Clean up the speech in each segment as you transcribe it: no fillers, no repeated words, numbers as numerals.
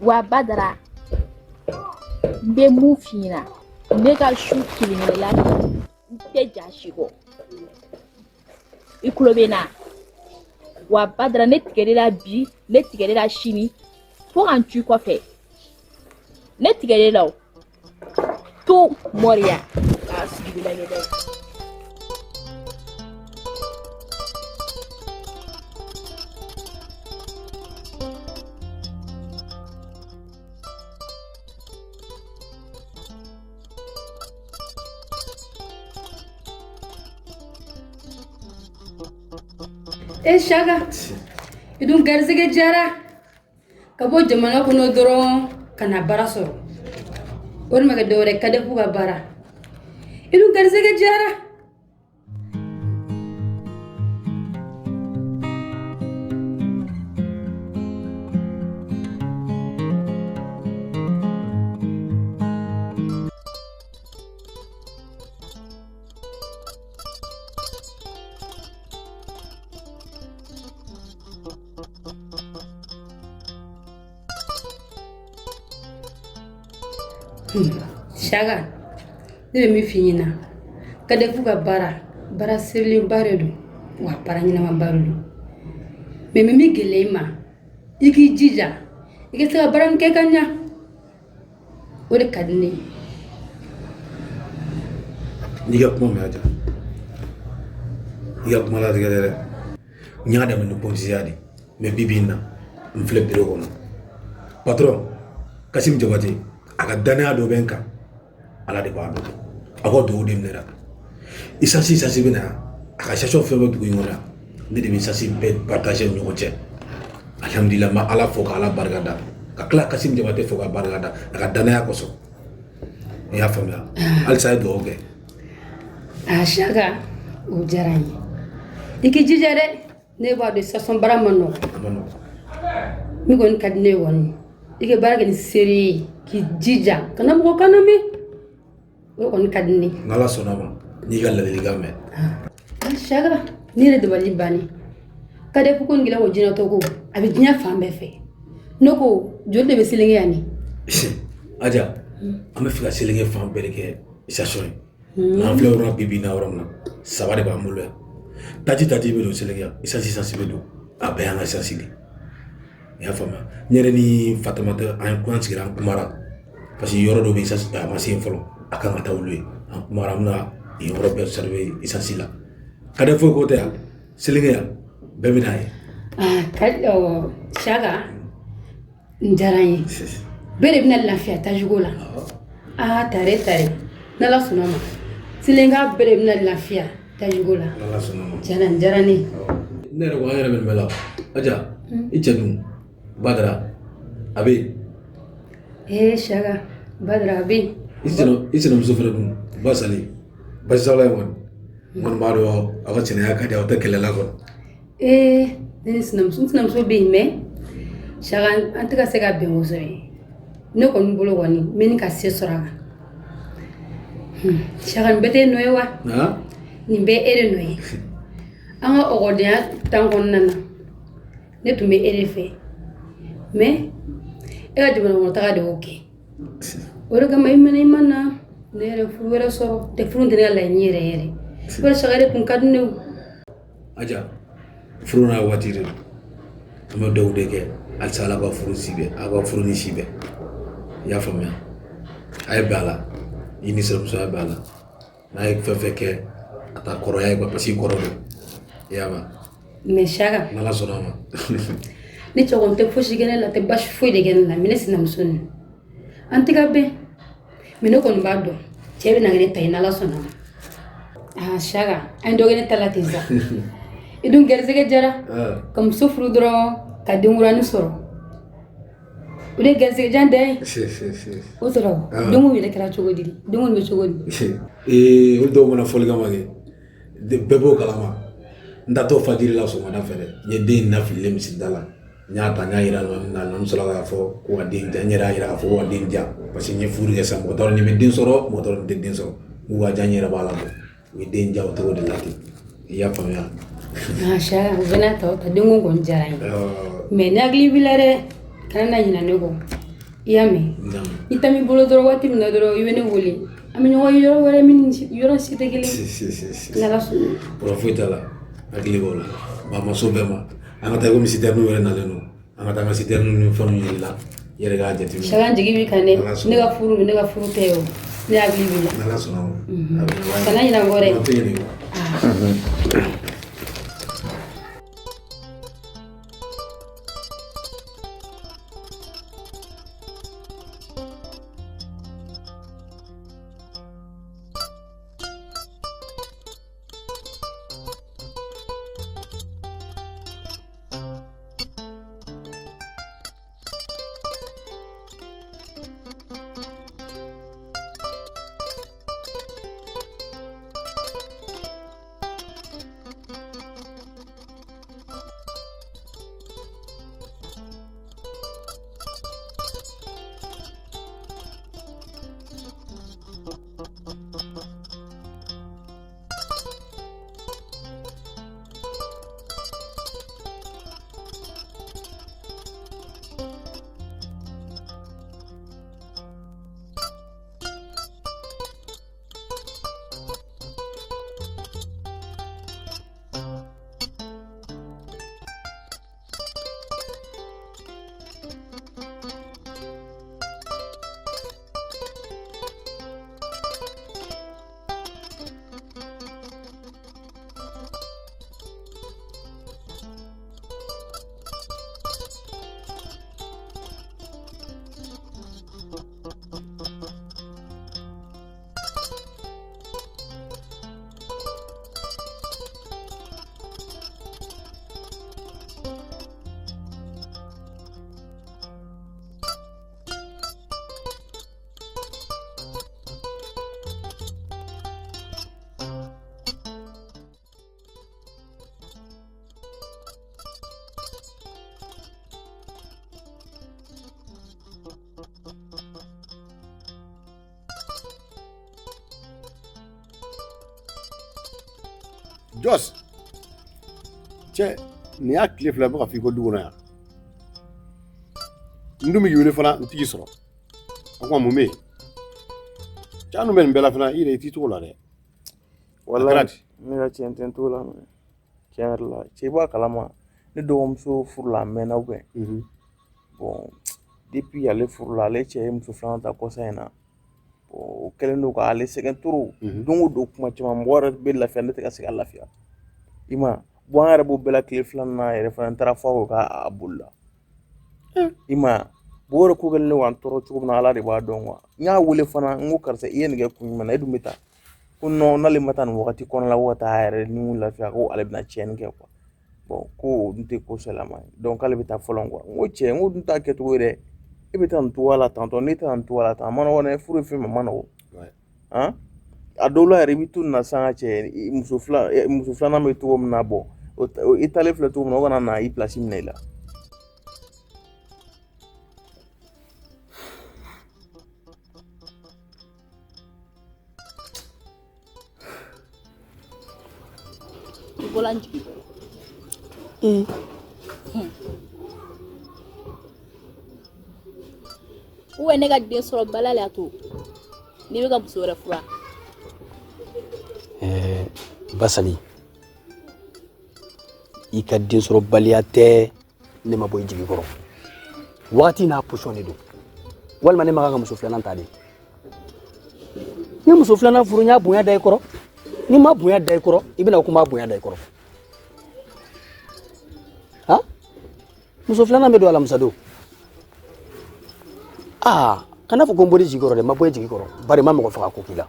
Wa Badara, n bɛ mun f'i ɲɛna, ne ka su kelen kelen la, n tɛ ja si kɔ. I tulo bɛ n na. Wa Badara, ne tigɛr'i la bi, ne tigɛr'i la sini, fo ka n tu i kɔfɛ. Ne tigɛr'i la o to mɔriya k'a sigi lajɛ dɛ. E Saka, i dun garisɛgɛ diyara ka bɔ jamana kɔnɔ dɔrɔn ka na baara sɔrɔ. O de ma kɛ dɔwɛrɛ, CADEF ka baara. I dun garisɛgɛ diyara. Saka, ne bɛ min f'i ɲɛna, CADEF ka baara, baara sérieuxba de don, wa baara ɲɛnamaba de don. Mais min bɛ gɛlɛya i ma, i k'i jija i ka se ka baara min kɛ ka ɲa, o de ka di ne ye. N'i ka kuma mɛn, Aja, i ka kuma latigɛ dɛ. N y'a daminɛ ni pɔnpisiya de, mais bi bi in na, n filɛ biro kɔnɔ. Patron Kasim Jabate, a ka danaya dɔ bɛ n kan, Ala de b'a dɔn. A ka dugawu de minɛra. Essence bɛ na yan, a ka station fɛn fɛn dugu in kɔnɔ yan, ne de bɛ essence bɛɛ partager ni ɲɔgɔn cɛ. Alihamudulila, n bɛ Ala fo ka Ala barika da, ka tila Kasim Jabate fo ka barika da a ka danaya kosɔn. I y'a faamuya? Halisa, ye dugawu kɛ. A Saka, o diyara n ye. I k'i jija dɛ. Ne b'a dɔn station baara ma nɔgɔn. A ma nɔgɔn. Min kɔni ka di ne ye kɔni, i ka baara kɛ ni sérieux ye, k'i jija kana mɔgɔ kan lamɛn. O kɔni ka di ne ye. N'Ala sɔnna ma, n'i ka ladilikan mɛn. Ah, Saka, ne yɛrɛ dabali bannen. CADEF ko nin kɛla ko jinɛtɔ ko a bɛ diɲɛ fan bɛɛ fɛ. Ne ko joli de bɛ Selenge yan ni? Aja, an bɛ fɛ ka Selenge fan bɛɛ de kɛ station ye. N'an filɛ yɔrɔ bi bi in na, yɔrɔ min na, saba de b'an bolo yan. Taji bɛ don Selenge yan, essence bɛ don, a bɛɛ y'an ka essence de. I y'a faamuya? N yɛrɛ ni Fatumata, an an sigira, an kumara, parce que yɔrɔ dɔ bɛ yen, a ma se yen fɔlɔ, a kan ka taa olu ye. An kumara, an bɛna yen yɔrɔ bɛɛ servir essence la. Ka di foyi ko tɛ yan, Selenge yan, bɛɛ bɛ n'a ye. Ah, ka ɔ Saka, n diyara n ye. Bɛɛ de bɛna lafiya tajiko la. Ah, tare tare, n'Ala sɔnna ma, Selenge bɛɛ de bɛna lafiya tajiko la. N'Ala sɔnna ma. Tiɲɛna, n diyara ne ye. Ne yɛrɛ ko, an yɛrɛ bɛ nin bɛɛ la. Aja, i cɛ dun, Badara, a bɛ yen? Ee Saka, Badara a bɛ yen. I sinamuso fana dun, Basali, basi t'aw la yen kɔni? N kɔni b'a dɔn aw ka sinaya ka di, aw tɛ kɛlɛ la kɔni. Ee, ne ni sinamuso, n sinamuso bɛ yen, mais Saka, an tɛ ka se ka bɛn kosɛbɛ. Ne kɔni bolo kɔni, n bɛ ni ka se sɔrɔ a kan. Saka, nin bɛɛ t'e nɔ ye wa? Nin bɛɛ e de nɔ ye. An ka ɔkɔdenya tan kɔnɔna na, ne tun bɛ e de fɛ, mais e ka jamana kɔnɔ taga de y'o kɛ. O de kama i mɛnna, i ma na, ne yɛrɛ furu wɛrɛ sɔrɔ. Tɛ furu tɛ ne ka laɲini yɛrɛ yɛrɛ. O de Saka de tun ka di ne ye. Aja, furu n'a waati de don. An bɛ dugawu de kɛ halisa, Ala ka furu si bɛn, aw ka furu ni si bɛn. I y'a faamuya? A ye bɛn a la, i ni sinamuso a ye bɛn a la. N'a ye fɛn fɛn kɛ, a ta kɔrɔya ye quoi, parce que i kɔrɔ don. I y'a mɛn? Mais Saka, N'Ala sɔnna a ma. Ne cɛ kɔni tɛ fosi kɛ ne la, tɛ basi foyi de kɛ ne la, mais ne sinamuso nin, an tɛ ka bɛn. Mais ne kɔni b'a dɔn cɛ bɛ na kɛ ne ta ye, n'Ala sɔnna ma. Ah Saka, an ye dɔ kɛ ne ta la ten sa. I dun garisɛgɛ diyara ka muso furu dɔrɔn ka denkuranin sɔrɔ, o de ye garisɛgɛ jan dan ye. O sɔrɔ denko yɛrɛ kɛra cogo di? Denko bɛ cogo di? Ee, olu dɔw mana fɔli kama kɛ, bɛɛ b'o kalama. N tatɔ fajiri la sɔgɔmada fɛ dɛ, n ye den in lafililen misida la. N y'a ta, n y'a yira na, n sɔrɔ k'a fɔ ko ka den diya. N yɛrɛ y'a yira k'a fɔ ko ka den diya, parce que n ye furu kɛ sisan, mɔgɔ t'a dɔn n'i bɛ den sɔrɔ, mɔgɔ t'a dɔn n'i tɛ den sɔrɔ. N k'u ka diya, n yɛrɛ b'a la bɔ. U ye den diya o cogo de la ten. I y'a faamuya? Ah Saka, o bɛɛ n'a ta o ta, denko kɔni diyara n ye. Mais ne hakili b'i la dɛ, kana na ɲinɛ ne kɔ. I y'a mɛn? Ni temps b'i bolo dɔrɔn, waati min na dɔrɔn, i bɛ ne wele, an bɛ ɲɔgɔn ye yɔrɔ wɛrɛ min ni yɔrɔ si tɛ kelen. Si si si si. N'Ala sɔnna. Kɔrɔ foyi t'a la, hakili b'o la. Ba ma so bɛɛ ma, an ka taa komi citerne yɛrɛ nalen don, an ka taa an ka citerne ni fɛnw yir'i la, i yɛrɛ k'a jateminɛ. Saka, jigi b'i kan dɛ. Ne ka furu, ne ka furu tɛ o, ne hakili b'i la. N'Ala sɔnna o. Kana ɲinɛ n kɔ dɛ. N tɛ ɲinɛ i kɔ. Jos, cɛ, nin y'a tile 2 bɛ ka f'i ko du kɔnɔ yan. N dun bɛ k'i wele fana, n t'i sɔrɔ. O kuma mun bɛ yen? Cɛ, an dun bɛ nin bɛɛ la fana, i yɛrɛ i t'i cogo la dɛ. Walayi, ne ka tiɲɛ tɛ n t'o la mɛ. Tiɲɛ yɛrɛ la, cɛ, i b'a kalama, ne dɔgɔmuso furula a mɛnna ou bien. Bon, depuis ale furula, ale cɛ ye muso filanan ta kɔsa in na. Bon, o kɛlen don k'ale sɛgɛn trop. Don o don kuma caman, mɔgɔ yɛrɛ bɛ lafiya, ne tɛ ka se ka lafiya. I ma bon, an yɛrɛ b'o bɛɛ la tile filanan na yɛrɛ fana, n taara fɔ a ko k'a bolila. I ma bon, o yɛrɛ ko kɛlen don k'an tɔɔrɔ cogo min na, Ala de b'a dɔn quoi. N y'a wele fana, n ko karisa, i ye nin kɛ kun jumɛn na? E dun bɛ taa ko non, n'ale ma taa nin wagati kɔnɔna la ko ka taa a yɛrɛ ni lafiya, ko ale bɛna tiɲɛni kɛ quoi. Bon, ko o dun tɛ ko sɛlama ye, donc k'ale bɛ taa fɔlɔ quoi. N ko cɛ, n ko dun t'a kɛcogo ye dɛ, e bɛ taa nin cogoya la tantɔ, ne taa nin cogoya la tan, a ma nɔgɔn dɛ, furu ye fɛn min, a ma nɔgɔn. Han, a dɔw la yɛrɛ, i bɛ to nin na sisan ka cɛ, muso fila, muso filanan bɛ cogo min na, bɔn, i taalen filɛ cogo min na, o kana na i pilasi minɛ i la. I bɔla n jigi kɔrɔ. Ou ne ka den sɔrɔ bala la to n'i bɛ ka muso wɛrɛ fura. Basali, i ka den sɔrɔbaliya tɛ ne ma bɔ i jigi kɔrɔ. Wagati n'a position de don. Walima ne ma kan ka muso filanan ta de? Ni muso filanan furu, n y'a bonya da i kɔrɔ. Ni ma bonya da i kɔrɔ, i bɛna ko n b'a bonya da i kɔrɔ. Han, muso filanan bɛ don alamisa don. Aa, kana fɔ ko n bɔr'i jigi kɔrɔ dɛ. N ma bɔ i jigi kɔrɔ, bari n ma mɔgɔ faga ko k'i la.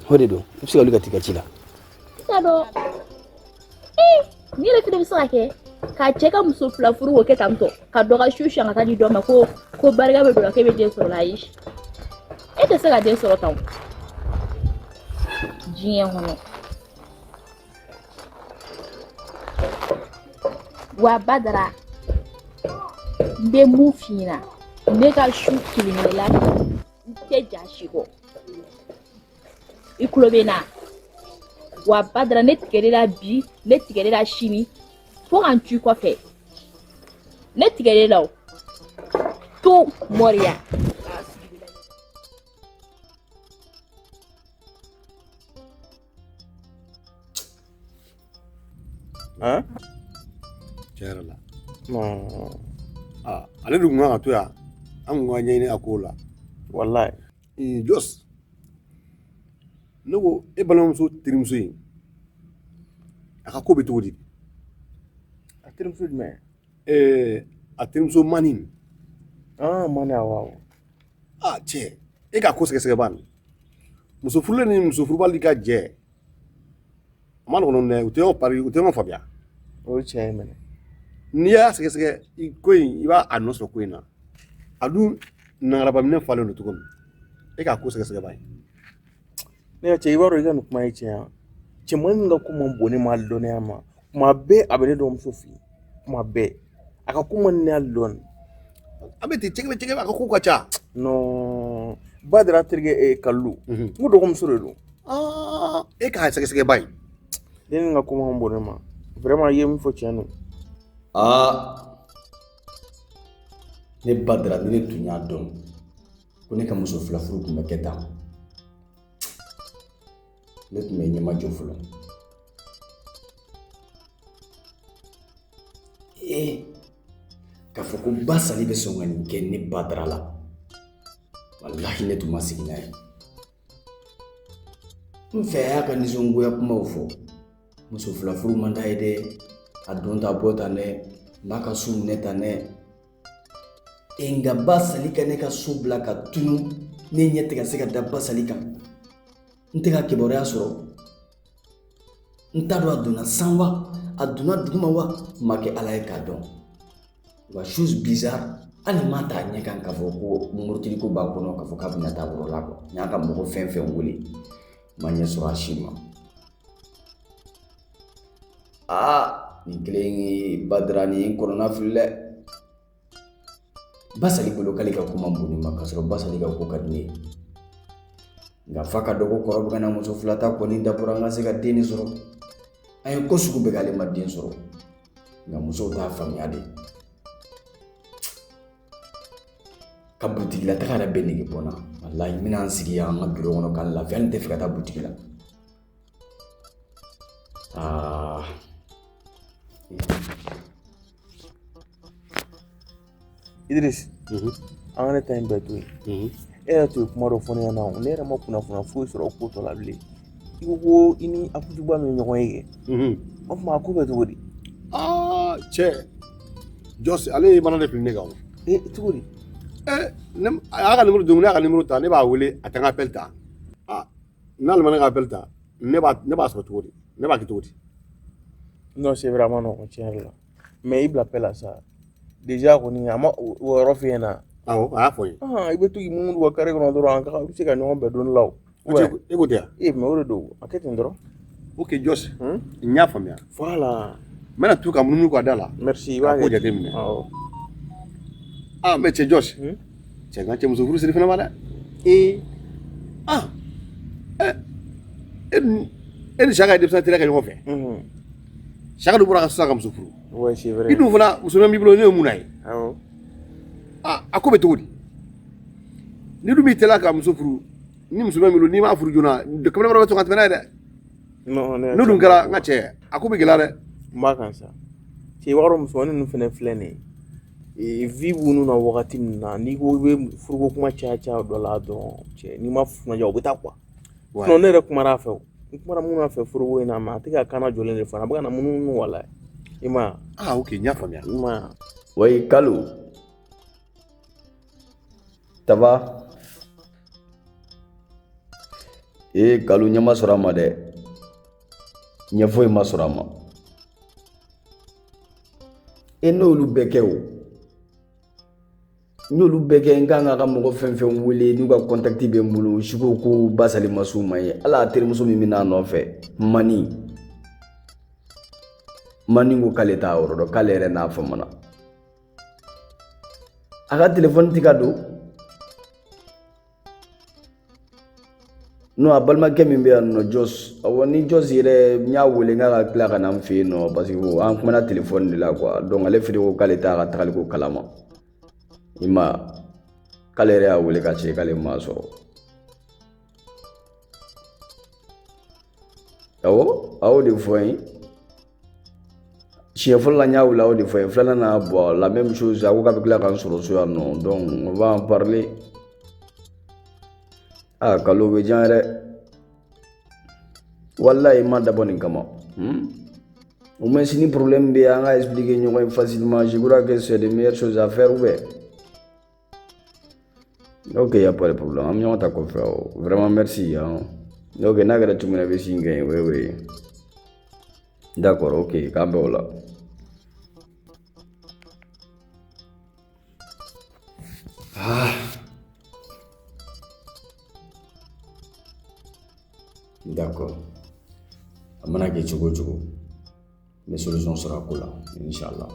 O de don, i bɛ se ka wuli ka t'i ka ci la. I t'a dɔn, ee, ni yɛrɛ fɛnɛ bɛ se ka kɛ ka cɛ ka muso fila furu k'o kɛ tan tɔ, ka dɔ ka su siyan ka taa di dɔ ma, ko barika bɛ don la, k'e bɛ den sɔrɔ la. Ayi, e tɛ se ka den sɔrɔ tan o diɲɛ kɔnɔ. Wa Badara, n bɛ mun f'i ɲɛna, ne ka su kelen kelen la, n tɛ ja si kɔ, i tulo bɛ n na. Wa Badara, ne tigɛr'e la bi, ne tigɛr'e la sini, fo ka n tu i kɔfɛ, ne tigɛr'e la o. to mɔriya. Hein? Tiɲɛ yɛrɛ la. Non. Aa, ale dun kun kan ka to yan, an kun ka ɲɛɲini a ko la. Walayi. Jos, ne ko e balimamuso terimuso in, a ka ko bɛ cogo di? A terimuso jumɛn? A terimuso Mani. Ah, Mani, awɔ awɔ. Ah, cɛ, e k'a ko sɛgɛsɛgɛ ban. Muso furulen ni muso furubali ka jɛ, a ma nɔgɔn dɛ, u tɛ ɲɔgɔn pari, u tɛ ɲɔgɔn faamuya. O ye tiɲɛ ye mɛnɛ. N'i y'a sɛgɛsɛgɛ i ko in, i b'a a nɔ sɔrɔ ko in na. A dun nagarabaminɛ falen don cogo min, e k'a ko sɛgɛsɛgɛ ban ye. Ne ka cɛ, i b'a dɔn i ka nin kuma ye tiɲɛ ye. Cɛmannin ka ko man bon ne ma hali dɔnniya ma. Kuma bɛɛ a bɛ ne dɔgɔmuso fɛ yen. Kuma bɛɛ. A ka ko man di ne hali dɔɔni. A bɛ ten, cɛkɛ cɛkɛ, a ka ko ka ca. Non. Badara terikɛ Kalilu. N ko dɔgɔmuso de don. Aa, e k'a sɛgɛsɛgɛ ban ye. Ne ni ka ko man bon ne ma. Vraiment, i ye min fɔ tiɲɛ don. Aa, ne Badara, ni ne tun y'a dɔn ko ne ka muso fila furu tun bɛ kɛ tan, ne tun bɛ ɲɛmajɔ fɔlɔ. Ee, k'a fɔ ko Basali bɛ sɔn ka nin kɛ ne Badara la, walahi ne tun ma sigi n'a ye. N fɛ a y'a ka nisɔngoya kumaw fɔ. Muso fila furu man d'a ye dɛ, a don ta bɔ tan dɛ, n b'a ka so minɛ tan dɛ. E nka Basali ka ne ka so bila ka tunu, ne ɲɛ tɛ ka se ka da Basali kan. N tɛ ka kibaruya sɔrɔ. N t'a dɔn a donna san wa, a donna duguma wa, n ma kɛ Ala ye k'a dɔn. Wa chose bizarre, hali ma t'a ɲɛ kan k'a fɔ ko murutiliko b'a kɔnɔ, k'a fɔ k'a bɛna taa yɔrɔ la quoi. N y'a ka mɔgɔ fɛn fɛn wele, n ma ɲɛ sɔrɔ a si ma. Aa, nin kelen ye Badara nin ye n kɔnɔna fili dɛ. Basali bolo k'ale ka ko man bon ne ma, k'a sɔrɔ Basali ka ko ka di ne ye. Nka f'a ka dɔn ko kɔrɔ bɛ ka na muso fila ta kɔni dabɔra an ka se ka den de sɔrɔ. An ye ko sugu bɛɛ k'ale ma den sɔrɔ. Nka musow t'a faamuya de. Ka butigi la taga yɛrɛ bɛɛ nege bɔ n na. Walahi, n bɛna n sigi yan an ka biro kɔnɔ ka n lafiya, hali n tɛ fɛ ka taa butigi la. Aa. Idris, an ka ne ta in bɛɛ to yen. E yɛrɛ tun ye kuma dɔ fɔ ne ɲɛna, ne yɛrɛ ma kunnafoniya foyi sɔrɔ ko tɔ la bilen. I ko ko i ni Akutuba min ɲɔgɔn ye kɛ. O tuma a ko bɛ cogo di? Aa, cɛ, Jos, ale ye mana de fili ne kan o. Ee, cogo di? Ne a y'a ka numéro dun, ne y'a ka numéro ta, ne b'a wele, a tɛ n ka appel ta. Aa, n'ale ma ne ka appel ta, ne b'a sɔrɔ cogo di? Ne b'a kɛ cogo di? Non, c'est vraiment nɔgɔn tiɲɛ yɛrɛ la. Mais i bila appel la sa. Déjà kɔni a ma o yɔrɔ f'i ɲɛna. Awɔ, a y'a fɔ n ye. I bɛ to k'i munumunu ka carré kɔnɔ dɔrɔn, an ka i bɛ se ka ɲɔgɔn bɛn don dɔ la o. E ko tɛ yan? Ee, mais o de don, a kɛ ten dɔrɔn. Ok, Jos, n y'a faamuya. Voilà. N bɛna to ka munumunu ka da la. Merci, i b'a kɛ. K'o jateminɛ. Awɔ. Ah, mais cɛ Jos, cɛ n ka cɛ muso furu siri fana ma dɛ. Ee. Ah, e ni Saka ye denmisɛnnin teriya kɛ ɲɔgɔn fɛ. Saka dun bɔra ka sisan ka muso furu. Ouais, c'est vrai. I dun fana muso b'i bolo, ne ye mun na ye? Awɔ. Ah, a ko bɛ cogo di? Ni dun b'i teliya ka muso furu, ni muso bɛ bolo, n'i m'a furu joona, kamalen wɛrɛ bɛ sɔn ka tɛmɛ n'a ye dɛ. Non, ne. N'o dun kɛra n ka cɛ, a ko bɛ gɛlɛya dɛ. N b'a kan sa. Cɛ, i b'a dɔn musomanin ninnu fɛnɛ filɛ nin ye. Vie b'u na wagati min na, n'i ko i bɛ furuko kuma caya caya dɔ la dɔrɔn, cɛ, n'i ma kunnaja, u bɛ taa quoi. Sinon ne yɛrɛ kumara a fɛ o. N kumara minnu fɛ furuko in na, mais a tɛ ka kana jɔlen de fana, a bɛ ka na munumunu walayi. I ma ye? Ah, ok, n y'a faamuya. I ma ye? Oui, Kalu. Ça va? Ee, Kalu, ɲɛ ma sɔrɔ a ma dɛ. Ɲɛ foyi ma sɔrɔ a ma. E n'olu bɛɛ kɛ o. N y'olu bɛɛ kɛ, n kan ka mɔgɔ fɛn fɛn wele n'u ka contact bɛ n bolo, si ko ko Basali ma s'u ma ye. Hali a terimuso min bɛ n'a nɔfɛ, Mani. Mani ko k'ale t'a yɔrɔ dɔn, k'ale yɛrɛ n'a famana. A ka telefɔni tɛ ka don. Non, a balimakɛ min bɛ yan nɔ, Jos, awɔ, ni Jos yɛrɛ n y'a wele n k'a ka tila ka na n fɛ yen nɔ, parce que an kumana telefɔni de la quoi. Donc ale fɛnɛ ko k'ale t'a ka tagaliko kalama. I ma K'ale yɛrɛ y'a wele ka cɛ k'ale m'a sɔrɔ. Awɔ, a y'o de fɔ n ye. Siɲɛ fɔlɔ la n y'a wele a y'o de fɔ n ye, filanan na bon la même chose, a ko k'a bɛ tila ka n sɔrɔ so yan nɔ, donc on va en parler. Aa kalo bɛ diya yɛrɛ. Walayi n ma dabɔ nin kama. Au moins si ni problème bɛ yen an ka expliquer ɲɔgɔn ye facilement, je crois que c'est les meilleures choses à faire ou bien. Ok, y a pas de problème. An bɛ ɲɔgɔn ta kɔfɛ o. Vraiment merci hein. Ok, n'a kɛra cogo min na i bɛ sin kɛ yen, oui oui. D'accord, ok, k'an bɛn o la. Ah. D'accord. A mana kɛ cogo o cogo, n bɛ solution sɔrɔ a ko la, inshallah.